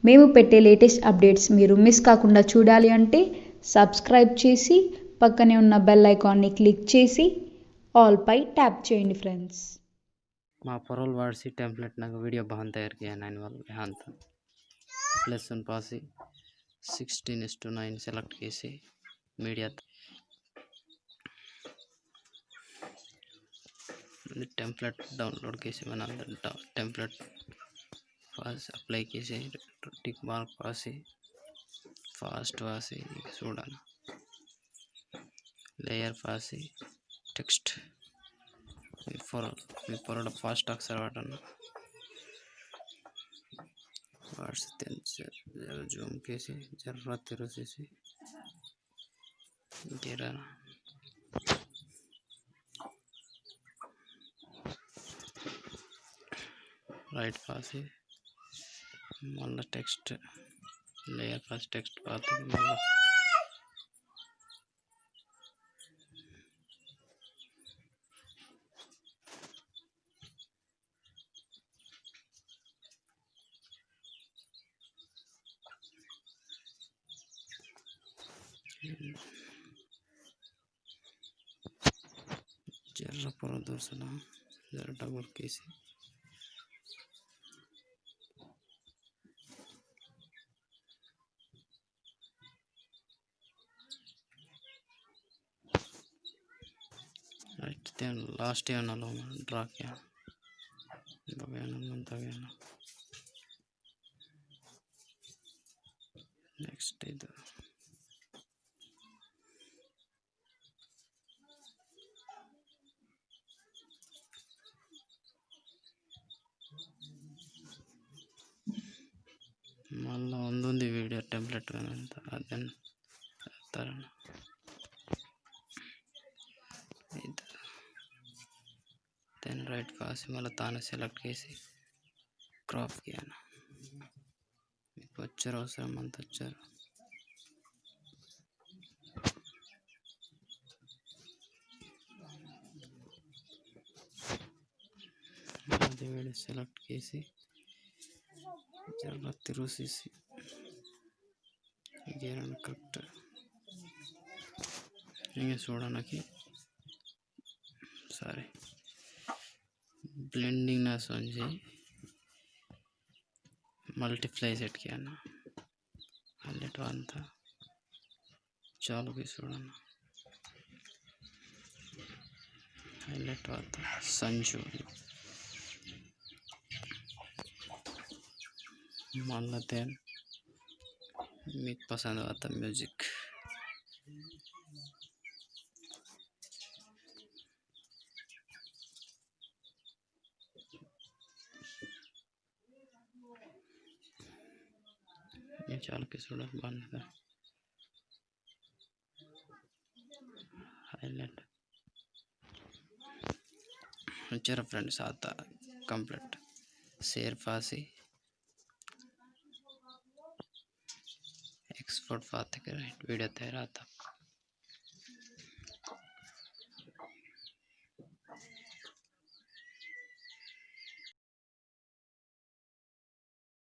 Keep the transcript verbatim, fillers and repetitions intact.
మేము పెట్టే latest updates మీరు మిస్ కాకుండా చూడాలి అంటే, సబ్స్క్రైబ్ చేసి, పక్కనే ఉన్న బెల్ ఐకాన్‌ని క్లిక్ చేసి, ఆల్ పై ట్యాప్ చేయండి, ఫ్రెండ్స్. మా పొరలు వాడిసి టెంప్లెట్ నాకు వీడియో బాగా తయారు చేయాలి. దానివల్ల అంత plus one Pasi sixteen is to nine select చేసి మీడియా టెంప్లెట్ డౌన్లోడ్ చేసి మన టెంప్లెట్ ఫాసి అప్లై చేసి టిక్ మార్క్ ఫాసి ఫాస్ట్ ఫాసి చూడాలి. లేయర్ ఫాసి టెక్స్ట్ మీ పొర మీ పొరడ ఫాస్ట్ అక్షర వాటన్న వాసి జర జూమ్ చేసి జర తిరుసేసి ఇంకేరా రైట్ ఫాసి మళ్ళా టెక్స్ట్ లేయర్ ఫాసి టెక్స్ట్ పాత మళ్ళా జర్ర పొర దోసన జర్ర డబుల్ కేసి రైట్, then last year నలో డ్రా కియా. బగేనా, మన తగేనా. నెక్స్ట్ ఇది. మళ్ళా ఉందుంది వీడియో టెంప్లెట్ కానీ అంత అదే తరణ ఇది. Then రైట్ కాసి మళ్ళీ తాను సెలెక్ట్ చేసి క్రాప్ కియానా. మీకు వచ్చారు అవసరం అంత వచ్చారు. అది వీడియో సెలెక్ట్ చేసి జర తిరుసేసి గేరన్ కరెక్ట్. ఇంకా చూడడానికి సారీ బ్లెండింగ్ నా సొంజి మల్టిప్లై సెట్ కియానా. హైలైట్ వాంత చాలు బి చూడన్న. హైలైట్ వాంత సంజు మళ్ళా then మీకు పసంద్ వాంత మ్యూజిక్ ये चाल के थोड़ा बंद कर। హైలైట్. చూసారా ఫ్రెండ్స్, ఆత కంప్లీట్. సేర్ పాసి ఎక్స్‌పోర్ట్ పాతకి రైట్ వీడియో తయారు ఆత.